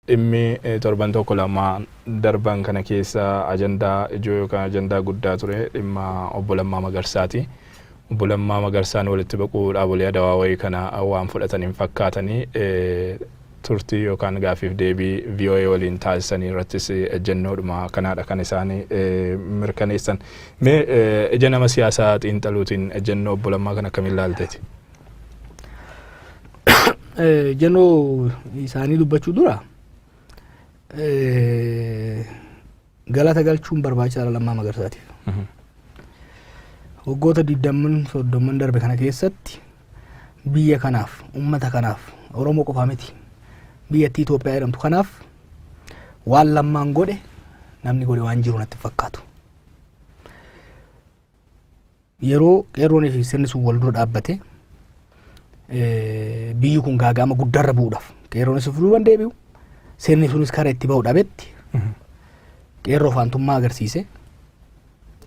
Dhimmi torban tokko lama darban kana keessa ajandaa ijoo yookaan ajandaa guddaa ture dhimma obbo Lammaa Magarsaati. Obbo Lammaa Magarsaan walitti baquu dhaabolee Adawaawayii kana waan fudhatan hin fakkaatanii turtii yookaan gaaffiif deebii VOA waliin taasisanii irrattis ejjennoodhuma kanaadha kan isaan mirkaneessan. Mee ija nama siyaasaa xiinxaluutiin ejjennoo obbo Lammaa kana akkamiin ilaalteeti? Ejjennoo isaanii dubbachuu dura galata galchuun barbaachisaadha Lammaa Magarsaatiif. Waggoota digdamman soddomman darbe kana keessatti biyya kanaaf, uummata kanaaf, Oromoo qofaa miti, biyyattii Itoophiyaa jedhamtu kanaaf waan Lammaan godhe namni godhe waan jiru natti hin fakkaatu. Yeroo qeerroonii fi sirni sun wal dura dhaabbate biyyi kun gaaga'ama guddaarra bu'uudhaaf qeerroonis of duuban deebi'u, sirni sunis karaa itti ba'u dhabetti qeerroo faantummaa agarsiise,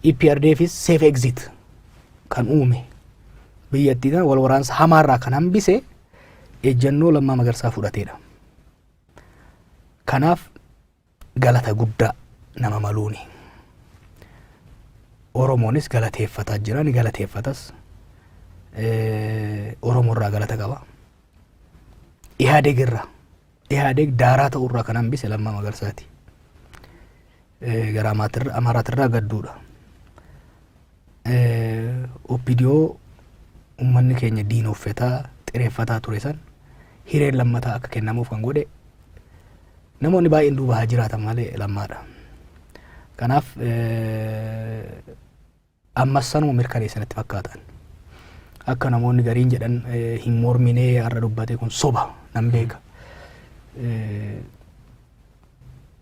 EPRDFis safe exit kan uume, biyyattii tana wal waraansa hamaarraa kan hambise ejjennoo Lammaa Magarsaa fudhateedha. Kanaaf galata guddaa nama maluuni. Oromoonis galateeffataa jira, ni galateeffatas. Oromoo irraa galata qaba. Ihaadeg irraa, Ihaadeg daaraa ta'uu irraa kan hambise Lammaa Magarsaati. Gara Amaaraatirraa gadduudha. OPDO uummanni keenya diinoffetaa xireeffataa ture san hireen lammataa akka kennamuuf kan godhe namoonni baay'een duuba haa jiraatan malee Lammaadha. Kanaaf ammas sanuma mirkaneessanatti fakkaatan. Akka namoonni gariin jedhan hin morminee har'a dubbate, kun soba, nan beeka.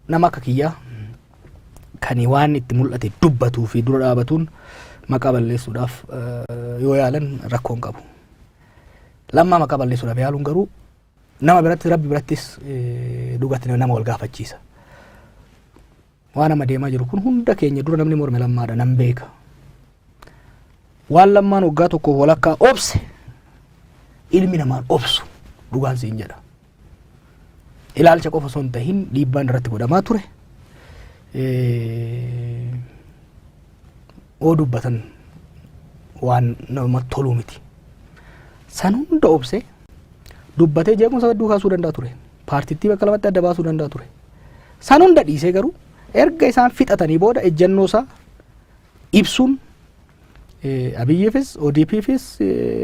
Nama akka kiyyaa kan waan itti mul'ate dubbatuu fi dura dhaabatuun maqaa balleessuudhaaf yoo yaalan rakkoo hin qabu. Lammaa maqaa balleessuudhaaf yaaluun garuu nama biratti, rabbi birattis dhugatti nama wal gaafachiisa. Waan amma deemaa jiru kun hunda keenya dura namni morme Lammaadha, nan beeka. Waan Lammaan waggaa tokkoof walakkaa obse ilmi namaan obsu, dhugaan siin jedha. Ilaalcha qofa osoo hin tahin dhiibbaan irratti godhamaa ture. Oo dubbatan waan namatti toluu miti. San hunda obsee dubbatee jeequmsa hedduu kaasuu danda'a ture. Paartittii bakka lamatti adda baasuu danda'a ture. San hunda dhiisee garuu erga isaan fixatanii booda ejjennoo isaa ibsuun Abiyyiifis, ODPfis,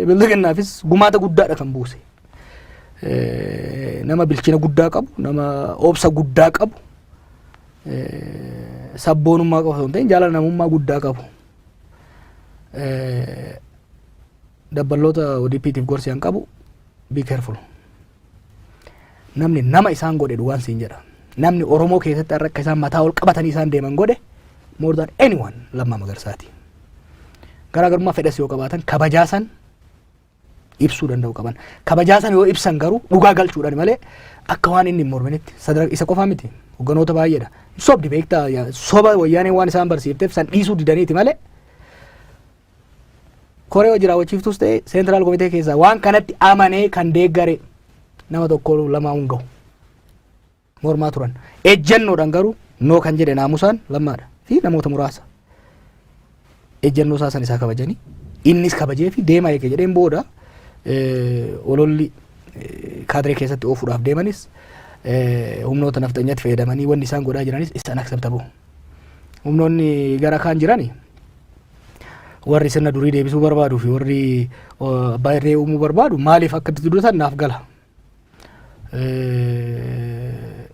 Bilxiginnaafis gumaata guddaadha kan buuse. Nama bilchina guddaa qabu, nama obsa guddaa qabu, sabboonummaa qofa osoo hin ta'in jaalala namummaa guddaa qabu. Dabballoota ODPtiif gorsi an qabu, be careful. Namni nama isaan godhe, dhugaan siin jedha. Namni Oromoo keessatti har'a akka isaan mataa ol qabatanii isaan deeman godhe more than anyone Lammaa Magarsaati. Garaagarummaa fedhas yoo qabaatan kabajaa san ibsuu danda'u qaban. Kabajaa san yoo ibsan garuu dhugaa galchuudhaan malee akka waan inni hin morminitti sadarkaa isa qofaa miti, hogganoota baay'eedha. Sobdi beektaa, soba wayyaaneen waan isaan barsiifteef san dhiisuu didaniiti malee koree hojii raawwachiiftuus ta'e central komitee keessaa waan kanatti amanee kan deeggare nama tokko lamaa hin gahu. Mormaa turan. Ejjennoodhaan garuu no kan jedhe naamusaan Lammaadha fi namoota muraasa. Ejjennoo isaa san isaa kabajanii innis kabajee fi deemaa eege jedheen booda ololli kaadiree keessatti oofuudhaaf deemanis, humnoota nafxanyaatti fayyadamanii wanni isaan godhaa jiranis is unacceptable. Humnoonni gara kaan jirani warri sirna durii deebisuu barbaaduu fi warri abbaa irree uumuu barbaadu maaliif akka itti dubbatan naaf gala.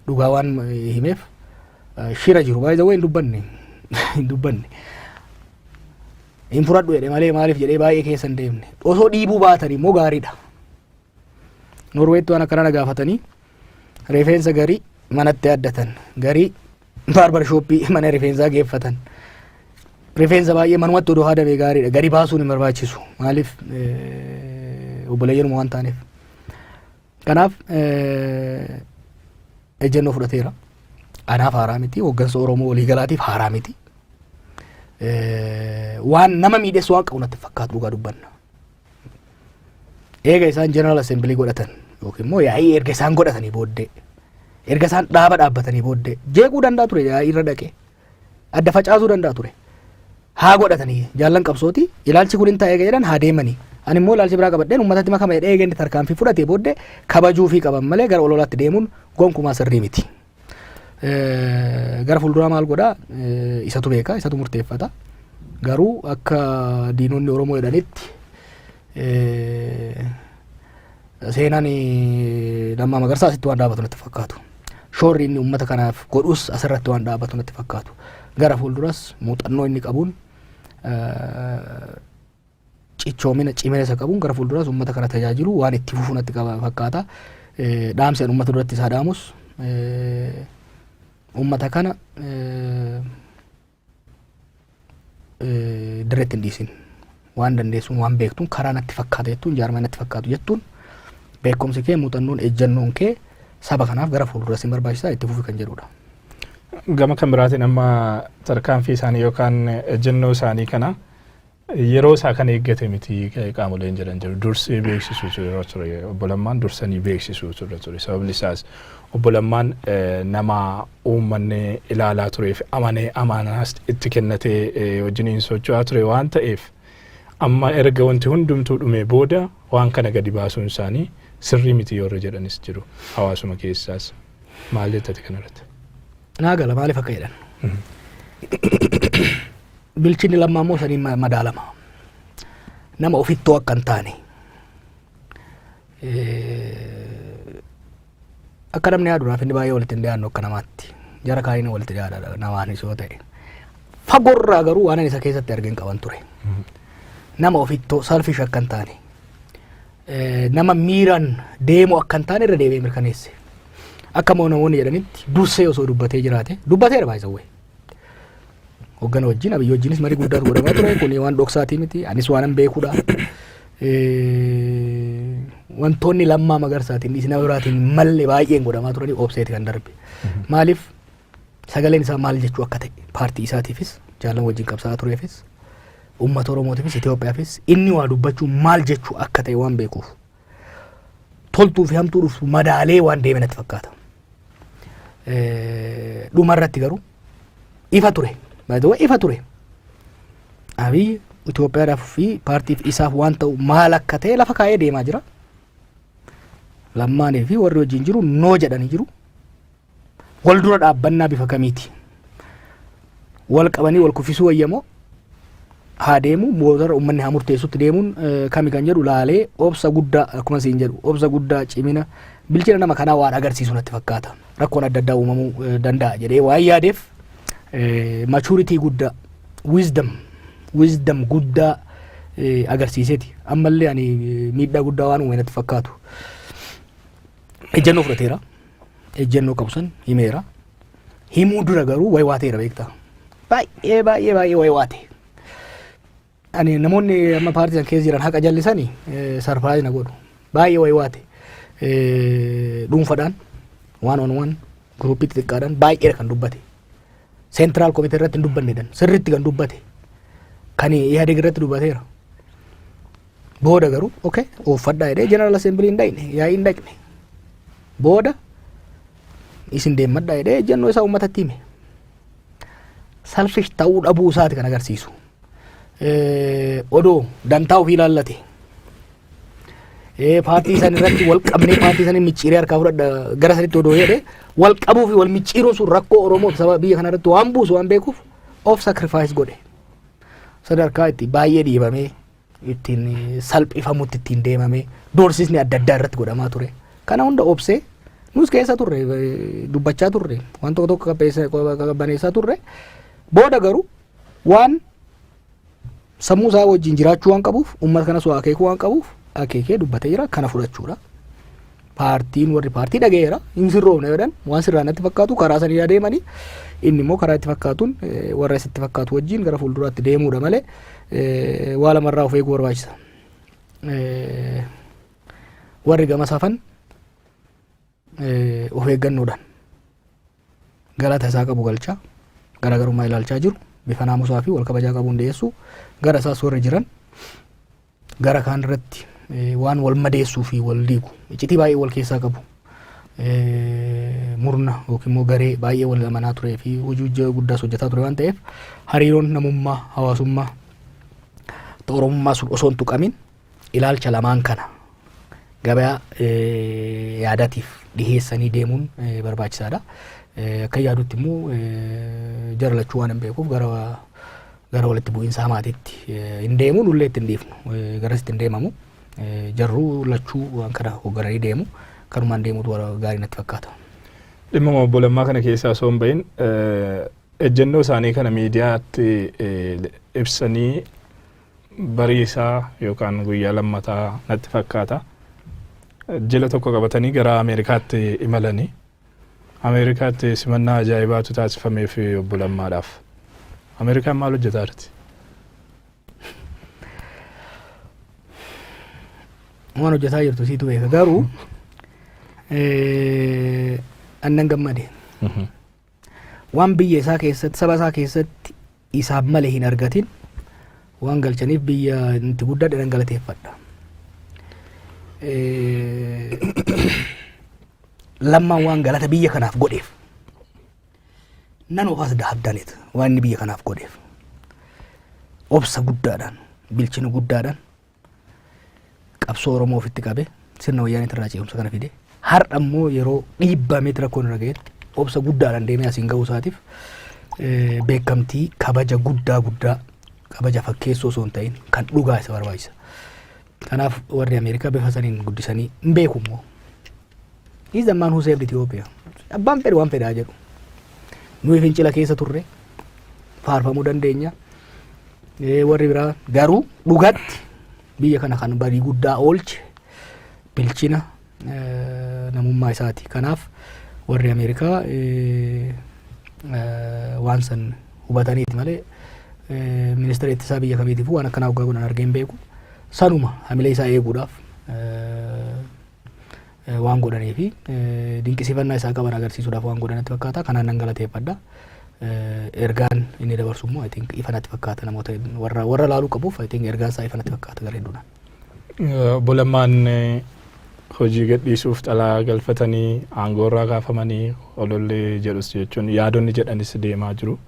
Dhugaa waan himeef shira jiru baay'ee hin dubbanne, hin dubbanne. Hin fudhadhu jedhe malee maaliif jedhee baay'ee keessa hin deemne. Osoo dhiibuu baatan immoo gaariidha. Norweetti waan akkana na gaafatanii, rifeensa garii manatti addatan, garii barber shop mana rifeensaa geeffatan. Rifeensa baay'ee manumatti odoo haadamee gaariidha. Gadi baasuun hin barbaachisu. Maaliif, obboleeyyanuma waan taaneef. Kanaaf ejjennoo fudhateera. Anaaf haaraa miti. Hooggansa Oromoo waliigalaatiif haaraa miti. Waan nama miidhes waan qabu natti fakkaatu, dhugaa dubbanna. Eega isaan General Assembly godhatan yookiin immoo yaa'ii erga isaan godhatanii booddee Erga isaan dhaaba dhaabbatanii booddee jeequu danda'a ture, yaa'ii irra dhaqee adda facaasuu danda'a ture. Haa godhatanii, jaallan qabsooti, ilaalchi kun hin ta'e jedhan haa deemanii. Ani immoo ilaalchi biraa qabadheen uummatatti makama jedhee eegeen tarkaanfii fudhatee booddee kabajuufii qaban malee gara ololaatti deemuun gonkumaa sirrii miti. Gara fuulduraa maal godhaa isatu beeka, isatu murteeffata. Garuu akka diinonni Oromoo jedhanitti seenaan Lammaa Magarsaa asitti waan dhaabatu natti fakkaatu. Shoorri inni uummata kanaaf godhus asirratti waan dhaabatu natti fakkaatu. Gara fuulduras muuxannoo inni qabuun, cichoomina, cimina isa qabuun gara fuulduras uummata kana tajaajilu waan itti fufu natti fakkaata. Dhaamsi ani uummata duratti isaa dhaamus, uummata kana dirreetti hin dhiisin. Waan dandeessuun, waan beektuun, karaa natti fakkaata jettuun, jaarmaa natti fakkaatu jettuun, beekumsi kee, muuxannoon, ejjannoon kee saba kanaaf gara fuulduras hin barbaachisaa, itti fufi kan jedhudha. Gama kan biraatiin amma tarkaanfii isaanii yookaan ejjennoo isaanii kana yeroo isaa kan eeggate miti qaamoleen jedhan jiru. Dursee beeksisuu ture ture. Obbo Lammaan dursanii beeksisuu ture ture. Sababni isaas obbo Lammaan nama uummanni ilaalaa tureef amanee amanaas itti kennatee wajjiniin socho'aa ture waan ta'eef, amma erga wanti hundumtuu dhumee booda waan kana gadi baasuun isaanii sirrii miti yoo irra jedhanis jiru hawaasuma keessaas. Maal jettati kanarratti? Naa gala maaliif akka jedhan. Bilchinni Lammaa immoo saniin madaalama. Nama ofittoo akka hin taane. Akka namni yaadu naaf inni baay'ee walitti hin dhiyaannu akka namaatti. Jara kaaniin walitti dhiyaadha namaanis yoo ta'e. Fagoorraa garuu waan ani isa keessatti argeen qaban ture. Nama ofittoo, selfish akka hin taane. Nama miiraan deemu akka hin taane irra deebi'ee mirkaneesse. Akka namoonni jedhanitti dursee osoo dubbatee jiraate, dubbateera baay'isawwee. Hoggana wajjin, Abiyyi wajjinis marii guddaatu godhamaa ture. Kuni waan dhoksaatii miti. Anis waanan beekudha. Wantoonni Lammaa Magarsaatiin dhiisi nama biraatiin malle baay'een godhamaa turanii obseeti kan darbe. Maaliif, sagaleen isaa maal jechuu akka ta'e paartii isaatiifis, jaalan wajjin qabsaa'aa tureefis, uummata Oromootiifis, Itoophiyaafis inni waa dubbachuu maal jechuu akka ta'e waan beekuuf, toltuu fi hamtuu dhuftu madaalee waan deeme natti fakkaata. Dhuma irratti garuu ifa ture. By the way, ifa ture. Abiy Itoophiyaadhaaf fi paartiif isaaf waan ta'u maal akka ta'e lafa kaa'ee deemaa jira. Lammaanii fi warri wajjin jiru no jedhanii jiru. Wal dura dhaabbannaa bifa kamiiti? Wal qabanii wal kuffisuu wayyamoo, haa deemu, boodarra uummanni haa murteessutti deemuun kami kan jedhu laalee, obsa guddaa, akkuma siin jedhu, obsa guddaa, cimina, bilchina nama kanaa waan agarsiisu natti fakkaata. Rakkoon adda addaa uumamuu danda'a jedhee waan yaadeef, maturity guddaa, wisdom guddaa agarsiiseeti. Ammallee ani miidhaa guddaa waan uume natti fakkaatu. Ejjennoo fudhateera. Ejjennoo qabu san himeera. Himuu dura garuu waywaateera, beektaa. Baay'ee baay'ee baay'ee waywaate. Ani namoonni amma paartii san keessa jiran haqa jallisanii surprise na godhu. Baay'ee waywaate. Dhuunfadhaan, one on one, groupii xixiqqaadhaan baay'eedha kan dubbate. Central committee irratti hin dubbannedhan sirriitti kan dubbate. Kan Ihadeg irratti dubbateera. Booda garuu okay uffadhaa jedhee General Assembly hin dhaqne, yaa'ii hin dhaqne. Booda isin deemmadhaa jedhee ejjennoo isaa uummatatti hime. Selfish ta'uu dhabuu isaati kan agarsiisu. Odoo dantaa ofii ilaallate, paartii san irratti wal qabnee paartii sanii micciiree harkaa fudhadha gara sanitti odoo jedhe, wal qabuu fi wal micciiruun sun rakkoo Oromoo fi saba biyya kana irratti waan buusu waan beekuuf of sacrifice godhe. Sadarkaa itti baay'ee dhiibamee, ittiin salphifamutti ittiin deemamee, doorsisni adda addaa irratti godhamaa ture. Kana hunda obsee, nus keessa turre, dubbachaa turre, waan tokko tokko qabbaneessaa turre. Booda garuu waan sammuu isaa wajjin jiraachuu waan qabuuf, uummata kanas waa akeekuu waan qabuuf, akeekee dubbatee jira, kana fudhachuudha. Paartiin, warri paartii dhaga'eera, hin sirroofne jedhan, waan sirraa natti fakkaatu karaa sanii adeemanii, inni immoo karaa itti fakkaatuun warra isitti fakkaatu wajjin gara fuulduraatti deemuudha malee, waa lamarraa of eeguu barbaachisa. Warri gama safan of eeggannoodhaan galata isaa qabu galchaa, garaagarummaa ilaalchaa jiru bifa naamusaa fi wal kabajaa qabuun dhiyeessuu, gara isaas warri jiran gara kaan irratti waan wal madeessuu fi wal diigu iccitii baay'ee wal keessaa qabu. Murna yookiin immoo garee baay'ee wal amanaa turee fi hojii guddaas hojjetaa ture waan ta'eef, hariiroon namummaa, hawaasummaa, Oromummaa sun osoo hin tuqamin ilaalcha lamaan kana gabayaa yaadatiif dhiheessanii deemuun barbaachisaadha. Akka yaadutti immoo jara lachuu waan hin beekuuf gara walitti bu'iinsa hamaatitti hin deemu, nullee itti hin dhiifnu, garasitti hin deemamu. Jarruu lachuu waan kana hooggananii deemu, kanumaan deemuutu gaarii natti fakkaata. Dhimma obbo Lammaa kana keessaa osoo hin bahin, ejjennoo isaanii kana miidiyaatti ibsanii bariisaa yookaan guyyaa lammataa natti fakkaata. Jila tokko qabatanii gara Ameerikaatti imalanii, Ameerikaatti simannaa ajaa'ibaatu taasifameef obbo Lammaadhaaf. Ameerikaan maal hojjetaa jirti? Waan hojjetaa jirtu siitu beeka, garuu annan gammade. Waan biyya isaa keessatti, saba isaa keessatti isaaf malee hin argatin waan galchaniif biyya itti guddadhe nan galateeffadha. Lammaan waan galata biyya kanaaf godheef, none of us have done it, waan inni biyya kanaaf godheef, obsa guddaadhaan, bilchina guddaadhaan qabsoo Oromoo ofitti qabe, sirna Wayyaaniitti irraa ce'umsa kana fide, har'a immoo yeroo dhiibbameeti rakkoon irra ga'etti obsa guddaadhaan deemee asiin ga'uu isaatiif beekamtii, kabaja guddaa guddaa, kabaja fakkeessoo osoo hin ta'in kan dhugaa isa barbaachisa. Kanaaf warri Ameerikaa bifa saniin guddisanii hin beeku immoo. He's the man who saved Ethiopia. Abbaan fedhe waan fedhaa jedhu. Nuyi fincila keessa turre faarfamuu dandeenya. Warri biraa garuu dhugatti biyya kana kan badii guddaa oolche bilchina namummaa isaati. Kanaaf warri Ameerikaa waan san hubataniiti malee ministeera ittisaa biyya kamiitiif waan akkanaa waggaa godhan argee hin beeku. Sanuma hamilee isaa eeguudhaaf waan godhanii fi dinqisiifannaa isaa qaban agarsiisuudhaaf waan godhanitti fakkaata. Kanaan nan galateeffadha. Ergaan inni dabarsu immoo, I think, ifa natti fakkaata. Namoota warra laaluu qabuuf, I think, ergaan isaa ifa natti fakkaata gara hedduudhaan. Obbo Lammaan hojii gadhiisuuf xalaa galfatanii aangoo irraa kaafamanii olollee jedhus, jechuun yaadonni jedhanis deemaa jiru.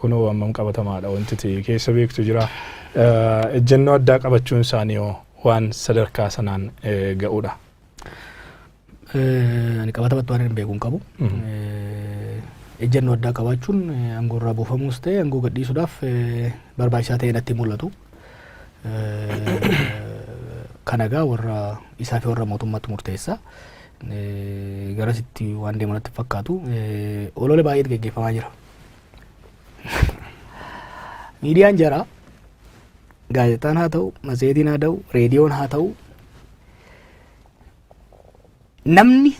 Kunoo hammam qabatamaadha wanti ta'e keessa beektu jira. Ejjennoo addaa qabachuun isaanii hoo waan sadarkaa sanaan ga'uudha? Ani qabatamatti waan hin beeku hin qabu. Ejjennoo addaa qabaachuun aangoo irraa buufamuus ta'e aangoo gadhiisuudhaaf barbaachisaa ta'e natti mul'atu. Kana egaa warra isaa fi warra mootummaatti murteessa. Garasitti waan deemu natti fakkaatu. Olola baay'eetu geggeeffamaa jira. Miidiyaan jara, gaazexaan haa ta'u, matseetiin haa ta'u, reediyoon haa ta'u, namni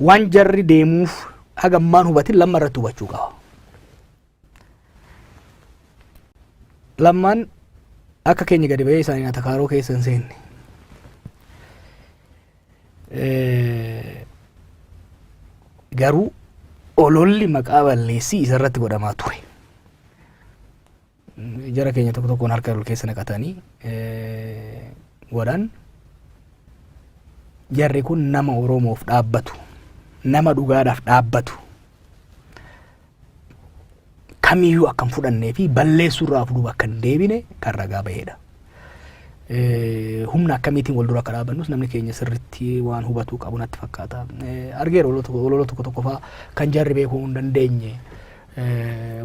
waan jarri deemuuf hagammaan hubatin Lamma irratti hubachuu qaba. Lammaan akka keenya gadi ba'ee isaanii atakaaroo keessa hin seenne. Garuu ololli maqaa balleessii isarratti godhamaa ture. Jara keenya tokko tokkoon harka ol keessa naqatanii godhan. Jarri kun nama Oromoof dhaabbatu, nama dhugaadhaaf dhaabbatu kamiyyuu akka hin fudhannee fi balleessuurraa of duuba akka hin deebine kan ragaa bahedha. Humna akkamiitiin wal dura akka dhaabannus namni keenya sirritti waan hubatuu qabu natti fakkaata. Argeera olola tokko tokko fa'aa kan jarri beekuu hin dandeenye,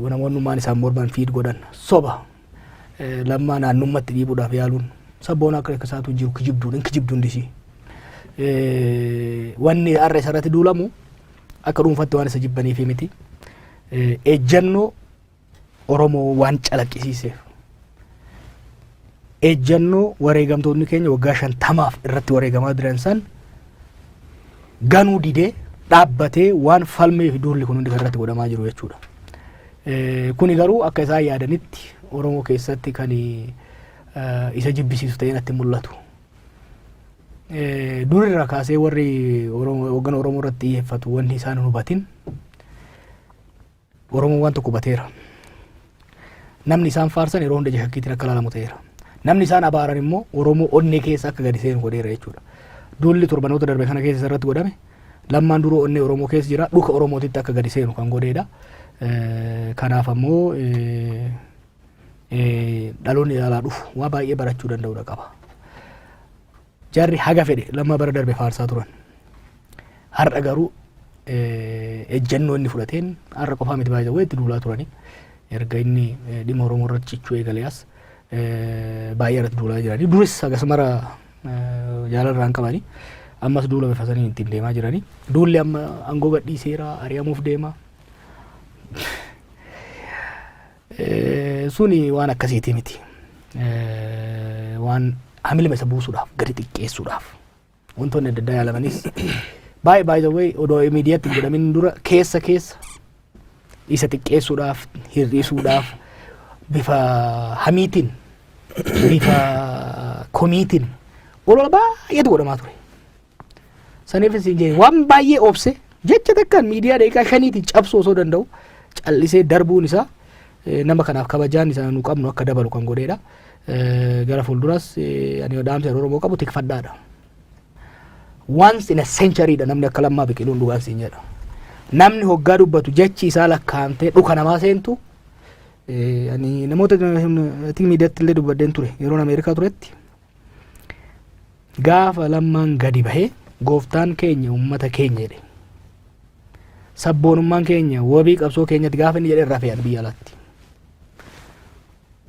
namoonnummaan isaan morman feed godhan soba. Lammaa naannummatti dhiibuudhaaf yaaluun sabboona akka isaatu jiru kijibduun hin kijibduun disii. Wanni har'a isarratti duulamu akka dhuunfatti waan isa jibbaniifi miti. Ejjennoo Oromoo waan calaqqisiiseef. Ejjennoo wareegamtoonni keenya waggaa 50f irratti wareegamaa jiran san ganuu didee dhaabbatee waan falmee fi duulli kun hundi kan irratti godhamaa jiru jechuudha. Kuni garuu akka isaan yaadanitti Oromoo keessatti kan isa jibbisiisu ta'ee natti mul'atu. Durirraa kaasee warri hoggana Oromoo irratti xiyyeeffatu wanni isaan hin hubatin, Oromoon waan tokko hubateera. Namni isaan faarsan yeroo hunda ija shakkiitiin akka ilaalamu ta'eera. Namni isaan abaaran immoo Oromoo onnee keessa akka gadi seenu godheera jechuudha. Duulli torbanoota darbe kana keessa irratti godhame, Lammaan duruu onnee Oromoo keessa jira, dhuka Oromootitti akka gadi seenu kan godheedha. Kanaaf ammoo dhaloonni ilaalaa dhufu waa baay'ee barachuu danda'uudha qaba. Jarri haga fedhe Lammaa bara darbe faarsaa turan. Har'a garuu ejjennoo inni fudhateen, har'a qofaa miti, baay'ee itti duulaa turanii, erga inni dhimma Oromoo irratti cichuu eegalee as baay'ee irratti duulaa jiranii. Duris akkasumara jaalarraa hin qabanii, ammas duula bifa saniin ittiin deemaa jiranii. Duulli amma aangoo gadhiiseera, ari'amuuf deema. Suni waan akkasiiti miti. Waan hamilima isa buusuudhaaf, gadi xiqqeessuudhaaf wantoonni adda addaa yaalamanis baay'ee baay'ee way odoo miidiyaatti hin godhamin dura keessa keessa isa xiqqeessuudhaaf, hir'isuudhaaf, bifa hamiitiin, bifa komiitiin olola baay'eetu godhamaa ture. Saniifis hin jee waan baay'ee obse, jecha takkaan miidiyaa daqiiqaa 5tiin cabsuu osoo danda'u callisee darbuun isaa nama kanaaf kabajaan isaa nu qabnu akka dabalu kan godheedha. Gara fuulduras ani dhaamsa Oromoo qabu tikfadhaadha. Once in a century dha namni akka Lammaa biqiluun, dhugaan siin jedha. Namni hoggaa dubbatu jechi isaa lakkaa'amtee dhuka namaa seentu, ani namoota miidiyaatti illee dubbadheen ture yeroon Ameerikaa turetti. Gaafa Lammaan gadi bahee "Gooftaan keenya uummata keenya" jedhe, "Sabboonummaan keenya wabii qabsoo keenyatti" gaafa inni jedhe, irraa fe'an biyya alaatti.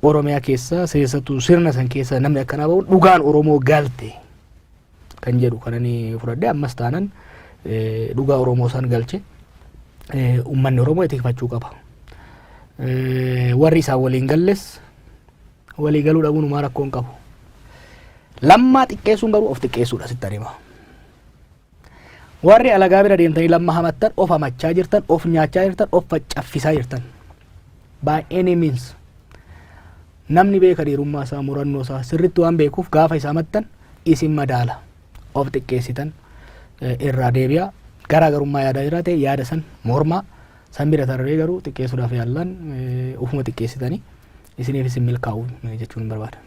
Oromiyaa keessa, keessattuu sirna san keessa namni akkanaa bahuun dhugaan Oromoo galte kan jedhu kan ani fudhadhe. Ammas taanan dhugaa Oromoo san galche, uummanni Oromoo itikfachuu qaba. Warri isaan waliin galles walii galuu dhabuun homaa rakkoo hin qabu. Lammaa xiqqeessuun garuu of xiqqeessuudha, sitti adeema. Warri alagaa bira deemtanii Lamma hamattan, of hamachaa jirtan, of nyaachaa jirtan, of faccaffisaa jirtan. By any means. Namni beeka dhiirummaa isaa, murannoo isaa sirritti waan beekuuf, gaafa isaa hamattan isin madaala. Of xiqqeessitan, irraa deebi'a. Garaagarummaa yaadaa jiraate yaada san mormaa, san bira tarree garuu xiqqeessuudhaaf yaallan, ofuma xiqqeessitanii isiniif isin milkaa'u jechuun barbaada.